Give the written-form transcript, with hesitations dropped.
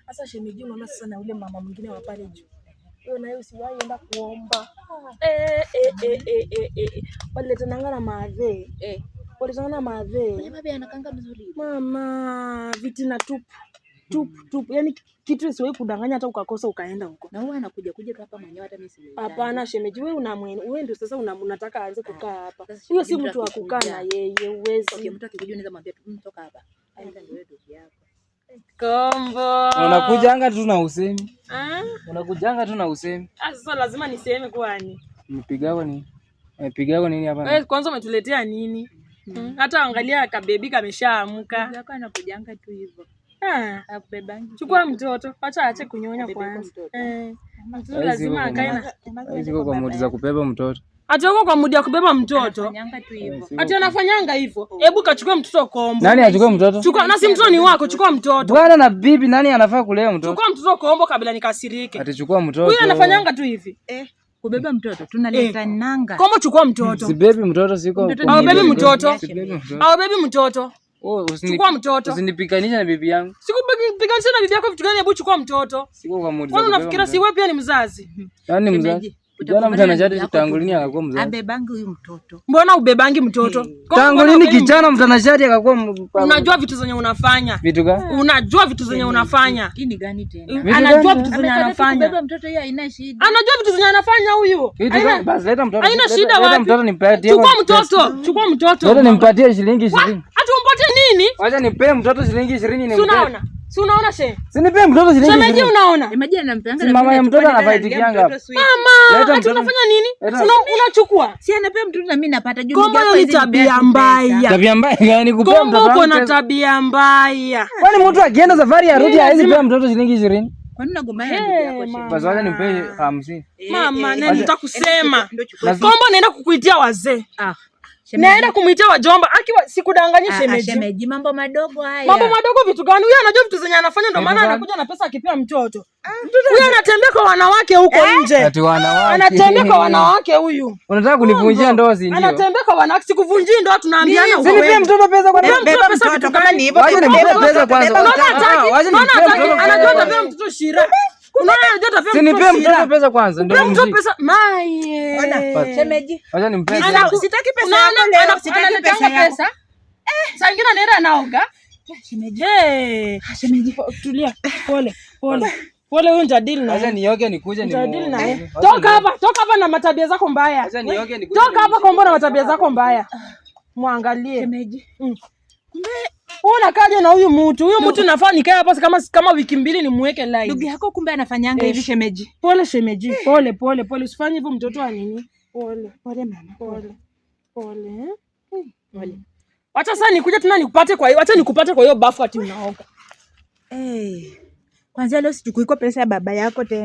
Sasa shemeji, unaona sasa na ule mama mwingine wa pale juu. Huyo naye usiwahi enda kuomba. Eh, eh, eh, eh, eh, eh. Waliletananga na maadhe. Eh. Waliletananga na maadhe. Ule babi anakanga mzuri. Mama, vitina tupu. Tupu, tupu. Yaani kitu isiwahi kudanganya hata ukakosa ukaenda huko. Na huwa anakuja kuja tu hapa mwenyewe, hata mimi simuhitaji. Hapana shemeji, wewe unamwene, wewe ndio sasa unataka aanze kukaa hapa. Sasa Huyo si shemeji, mtu wa kukaa na akikuja. yeye, huwezi. Okay, mtu akikuja unaweza mwambia tu, "Toka hapa." Hata ndio wewe ndugu yako. Kombo. Unakujanga tu na usemi. Ah? Unakujanga tu na usemi. Ah, sasa lazima niseme kwani. Mpigago nini? Mpigago nini hapa? Wewe kwanza umetuletea nini? Hata angalia kabebi kameshaamka. Ndugu yako anakujanga tu hivyo. Ah. Hakubebangi. Chukua mtoto, acha aache kunyonya Abebe kwanza. mtoto. Eh. Mtoto Haizi lazima huko akae na Haizi kwa mudi za kubeba mtoto. Ati uko kwa mudi ya kubeba mtoto. Anafanyanga tu hivyo. Ati anafanyanga hivyo. Hebu kachukue mtoto kombo. Nani achukue mtoto? Chukua na si mtoto ni wako, chukua mtoto. Bwana na bibi, nani anafaa kulea mtoto? Chukua mtoto kombo kabla nikasirike. Atachukua mtoto. Huyu anafanyanga tu hivi. Eh, kubeba mtoto tunaleta nanga. Kombo, chukua mtoto. Sibebi mtoto siko. Mtoto kwa Au mudi bebi ya mtoto. kubeba. Sibebi mtoto. Au bebi mtoto. Oh, Chukua mtoto. Usinipiganisha na bibi yangu. Sikupiganisha na bibi yako vitu gani? Hebu chukua mtoto. Siko kwa mudi za Kwani kubeba. unafikiria si wewe pia ni mzazi? Nani mzazi? Shemeji, Kijana utagombana na mtanashati ndugu yako tangu tu. lini akakuwa mzazi? Abebangi huyu mtoto. Mbona ubebangi mtoto? Kwa Tangu mbona lini ubebi kijana mtanashati akakuwa Unajua vitu zenye unafanya. Vitu gani? Unajua vitu zenye unafanya. Hii ni gani tena? Vitu Anajua gani? vitu zenye Amekata tu anafanya. kubeba mtoto, hiyo haina shida. Anajua vitu zenye anafanya huyu. Vitu Haina gani? Basi leta mtoto. haina shida Leta wapi? mtoto nimpatie. Chukua mtoto, chukua mtoto. Leta nimpatie shilingi 20. Ati umpatie nini? Wacha nipe mtoto shilingi 20 Si nimpe. unaona? Si unaona she? Si nipe mtoto shilingi Shemeji 20. unaona? Imagine anampeanga Si na mama mimi ya mtoto nachukua, nenda anafaitikianga naambia hapa. mtoto sweet. Mama, Leta ati mtoto. unafanya nini? Leta. Si unachukua. Si anapea mtoto na mimi napata juu Kombo, ndugu yako hiyo ni hawezi nipea tabia tu pesa. mbaya. Tabia mbaya gani kupea Kombo, mtoto uko wangu na pesa? tabia mbaya. Kwani mtu akienda safari arudi hawezi pea mtoto shilingi 20? Kwa nini unagombana na ndugu yako Hey, shemeji? Basi wacha nimpe 50. Mama, Eh, na nitakusema. Ndio chukua. Kombo, naenda kukuitia wazee. Ah, shemeji. Naenda kumuitia wajomba. Akiwa sikudanganyi Ah, ah, shemeji. shemeji, mambo madogo haya. Mambo madogo vitu gani? Huyu anajua vitu zenye anafanya ndio Vitu maana gani? anakuja na pesa akipea mtoto. Huyu anatembea kwa wanawake huko nje. Ati wanawake. Anatembea kwa wanawake huyu. Unataka kunivunjia ndoa si ndio? Anatembea kwa wanawake, sikuvunjii ndoa, tunaambiana Si nipe ukweli. mtoto pesa kwa Mpe mtoto Beba pesa mtoto vitu kama gani? ni hivyo. Wacha beba nimpe mtoto, pesa kwanza. beba Unaona mtoto. Ah, hataki? wacha Unaona nimpe hataki? mtoto pesa Anajua kwanza. atapea mtoto shira. Unaona anajua atapea Si nipe mtoto mtoto shira. pesa kwanza ndio Mpe mtoto nimshike. pesa. Maye. Ona, shemeji. Wacha nimpe. Sitaki pesa Unaona yako leo, sitaki analetanga pesa yako. pesa. Saa ingine anaenda anaoga. Shemeji. Hey. Shemeji. Tulia. Pole, pole. Pole, huyu nitadili na Wacha yeye. nioge nikuje ni. Nitadili na yeye. Toka hapa, toka hapa na matabia zako mbaya. Wacha nioge nikuje. Toka hapa Kombo na matabia zako mbaya. Mwangalie. Shemeji. Kumbe wewe unakaje na huyu mtu? Huyu mtu nafaa nikae hapa kama wiki mbili nimuweke line. Ndugu yako kumbe anafanyanga hivi shemeji. Pole shemeji, pole pole pole, usifanye hivyo mtoto wa nini. Pole Pole mama. pole pole. Pole. Wacha sasa nikuje tena nikupate kwa hiyo, wacha nikupate kwa hiyo bafu ati unaoga. Eh. Kwanza leo sichukui kwa pesa ya baba yako tena.